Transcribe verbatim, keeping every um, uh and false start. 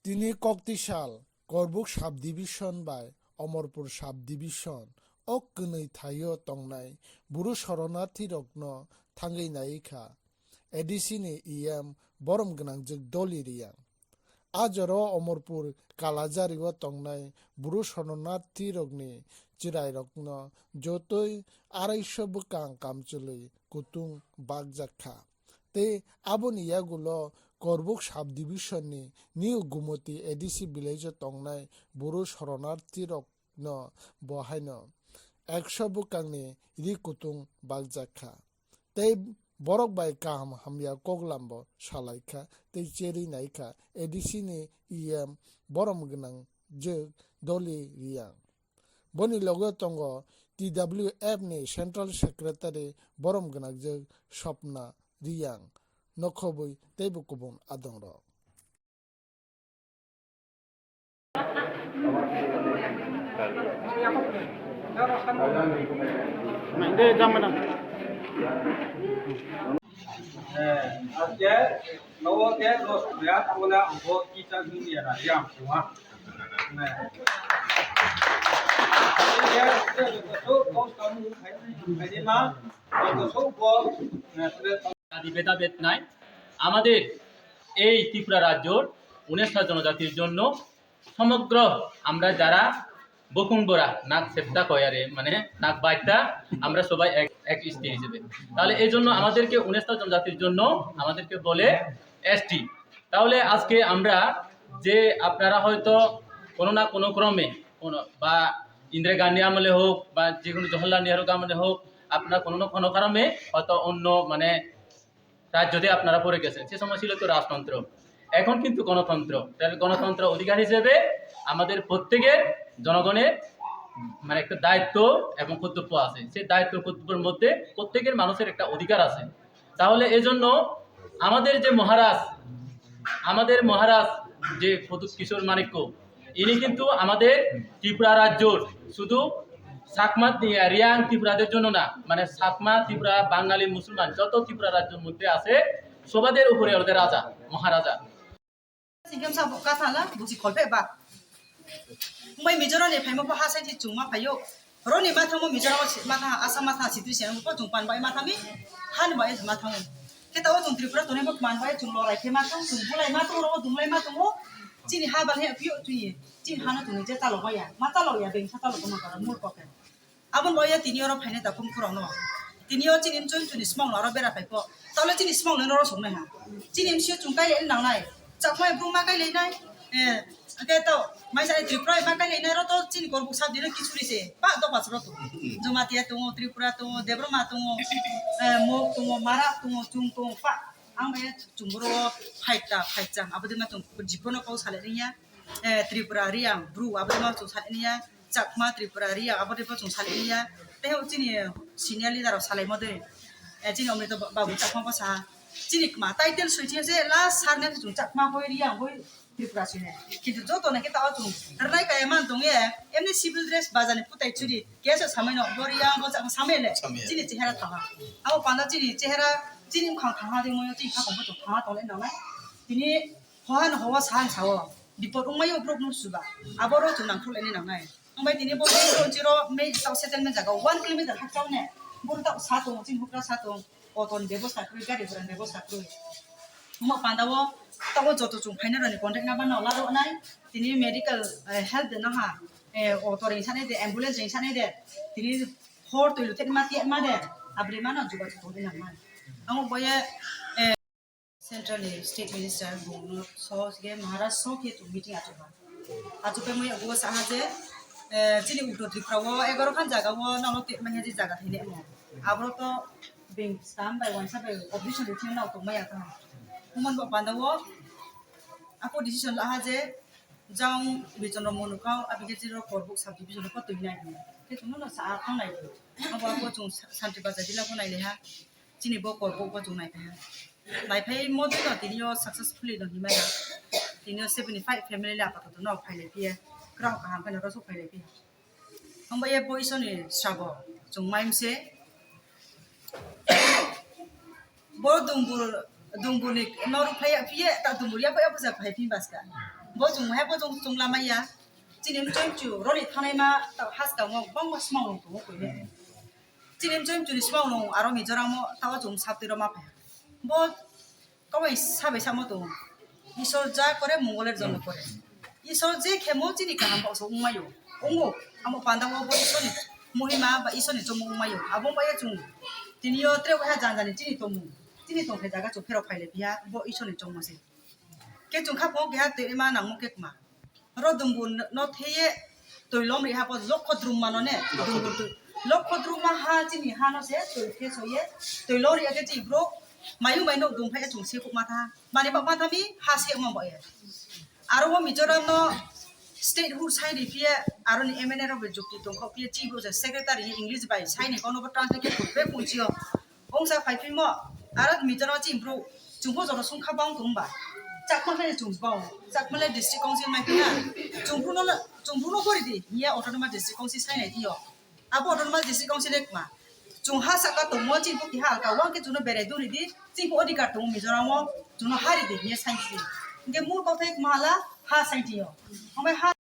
Tini Koktisal, Korbuk Sub-Division bai Omorpur Sub-Division o kwnwi thaio tongnai Bru Soronarthi rokno thangwi nai kha A D C ni E M borom gwnangjwk Doli Riyang. A jora o Omorpur Kalajari o tongnai Bru Soronarthi rokni chwrai rokno jotoi arai sho bwkang kamchwlwi kutung bakjak kha. Tei aboni yagulo Korbuk Sub-Division ni New Gumoti A D C village o tongnai Bru Soronarthi rokno bo haino ekso bwkangni ri kutung bakjak kha. Tei borok bai kaham hamya koklam bo salai kha tei cherwi nai kha A D C ni E M borom gwnangjwk Doli Riyang. Boni loge tongo T W F ni Central Secretary borom gwnangjwk Swapna Riyang, nokhobwi teibo kubun adongrok. Eh, aje, nogo ke dos kuya, abona bo kita dunia na yang semua. Nah. Aje, aje, betul, kau kamu, hai, hai, ma, betul, bo, nah, sudah. জাতি ভেদাভেদ নাই। আমাদের এই ত্রিপুরা রাজ্যর উনিশটা জনজাতির জন্য সমগ্র আমরা যারা বকুংবরা, নাক সেপ্তা কয়ারে, মানে নাক বাইট্টা, আমরা সবাই এক, এক স্ত্রী হিসেবে। তাহলে এই জন্য আমাদেরকে উনিশটা জনজাতির জন্য আমাদেরকে বলে এসটি। তাহলে আজকে আমরা যে আপনারা হয়তো কোনো না কোনো ক্রমে কোনো বা ইন্দিরা গান্ধী আমলে হোক বা যে কোনো জওহরলাল নেহরুর আমলে হোক, আপনারা কোনো না কোনো কারণে হয়তো অন্য মানে রাজ্যতে আপনারা পড়ে গেছেন। সে সময় ছিল তো রাজতন্ত্র, এখন কিন্তু গণতন্ত্র। তাহলে গণতন্ত্র অধিকার হিসেবে আমাদের প্রত্যেকের জনগণের মানে একটা দায়িত্ব এবং কর্তব্য আছে। সেই দায়িত্ব কর্তব্যের মধ্যে প্রত্যেকের মানুষের একটা অধিকার আছে। তাহলে এই জন্য আমাদের যে মহারাজ, আমাদের মহারাজ যে প্রদ্যুৎ কিশোর মাণিক্য, ইনি কিন্তু আমাদের ত্রিপুরা রাজ্যর শুধু চাকমা, রিয়াং ত্রিপুরাদের জন্য না, মানে চাকমা, ত্রিপুরা, বাঙালি, মুসলমান যত ত্রিপুরা রাজ্যের মধ্যে আছে সবাদের উপরে ওদের রাজা, মহারাজা। Singkem sabo kathala busi kholpe ba. Mbai Mizoram ni phaima bo ha sai di chungma phaio. Roni mathamo Mizoram ma tha, Assam ma tha, sitri se ko chung pan bai mathami, han bai mathamo. Khe tao chung Tripura toni bo man bai chung lorai khe mathang, chung bulai mathang, ro dunglai mathang o. Chini ha bang he pio tui. Chini hano chung je talo baya. Ma talo ya, beng sa talo ko ma kara mur ko ke. Abon bo ya tini oro phainai da kum khurang no. Tini o chini chun chuni smong aro bera phai ko. Talo chini smong no ro song nai ha. Chini msio chung kai le nang nai. Chakmai bru ma kai le nai. Eh, ake to mai sa Tripura ma kai le nai ro to chini kor bu sab dino kichuri se. Pa do pas ro to. Jamatia tongo, Tripura tongo, Debbarma tongo, eh, Mok tongo, Marak tongo, Chung tongo, pa. Ang bai chung boro phaita, phaita. Abo de ma chung jibono kau sale niya. Eh, Tripura, Riang, Bru, abo de ma chung sale niya. Chakma, Tripura, Riang, abo de ma chung sale niya. Tei chini senior leader rok salai mo de. Eh, chini Omrita Babu Chakma bo sa. Chini ma title sui chini se last sar ne chung Chakma hoi Riang hoi Tripura sine. Kintu joto nai khe tao chung rwnai kaya man tong ye, emni civil dress bazar ni putai churi, keso samai no, bo Riang bo chakma samai le, Samai le. Chini chehera thaha. Abo panda chini chehera, chini bwkhang thaha de moyo, chini khakong bo thaha tong le nang nai. Tini hohan howa sahan sao, bipot wngmai yo borok no suba, abo ro chung nang thok le ni nang nai. Wngbai tini bo main road chiro, main tao settlement jaga one kilometer hakchao ne, boro tao sa tongo, chini hukra sa tong. Auto ni bebosta kwrwi, gari gura ni bebosta kwrwi. Omo panda o tabuk joto chwng phainai rokni contact number no la rw nai. Tini medical, eh, help de nang ha. Eh, auto ring sanai de, ambulance ring sanai de. Tini hor twi luthe ma tiya ma de. Abri mano jogajog tongwi nang nai. Amo boye, eh, Central ni State Minister bung no so ge Maharaj so khe chwng meeting achuk ha. Achuk pai mui abo sa ha je, eh, chini Uttor Tripura o egaroh khan jaga o nono tei manya je jaga thainai mo. Aboro to Beng skam bai uansa bai opposition rok thwngwi nao tongmaya kha. Humon bo panda o apo decision laha je jang Bichondro Monukau abikhe chiro Korbuk sub division ko twi nai. Khe chwngno no sa a thang nai. Abo apo chwng Santi Bazar jila ko nai leha. Chini bo Korbuk bo chwng nai kha. Nai phai mo dino tini o successfully no himaya. Tini o seventy five family le apatoto no phai lai phiya. Kwrang kaham phai no rosok phai lai phiya. Hwnba ye boisoni sabo chwng maimse. Bo dungbur, dungbur ni norok phai ya phiye, ta dungbur ya phai ya bwsa phai phi baska. Bo chwng hai bo chwng chwng lamaya. Chini mchwng chu roni thanai ma ta has ka mo bang ma smang rong tongo koi ne. Chini mchwng chu ni smang rong aro Mizoram o ta o chwng sapti ro ma pha. Bo Kawai sabai samo tongo, "Isor ja kore, mongoler jono kore." Isor je khemo chini kaham bo so wngmaio. Wngo, amo panda o bo Isor ni mohima ba Isor ni chongmo wngmaio. Abo wngmaya chwng tini o tre waiha jani jani chini tongmung, chini tongthai jaga chwng pherok phailai phiya, bo Isor ni chongmo se. Khe chwng kha phungo keha twi ma nangmo khe kma. Oro dumbu no theye twi lom ri ha po lokho drum mano ne. Dumbu twi lokho drum ma ha chini ha no se twi khe soye twi lom ri age chi bro mayu mai no dum phai chung se khuk ma tha. Mani ba ma tha mi ha se ma ba ye. Aro bo Mizoram no state hu sai ri phiye aro ni M N A rok be jukti tong kho phiye chi bo je secretary English bai sai ni kono bo translate khe khuk be pung chi o. Ongsa phai phimo, aro Mizoram chini bru, chwngbo joto sung kha bang tong ba. Chakma le chwng bang, Chakma le district council mai kha. Chwng bru no, chwng bru no kori di, hiya autonomous district council sai nai di o. Abo autonomous district council le kma. Chwng ha saka tongmo chini bukti ha ka wang khe chwngno berai duri di, chini bo adhikar tongo Mizoram o, chwngno hari di, hiya sai di. Hingke mul kothai kma hala ha sai di o. Hongbai ha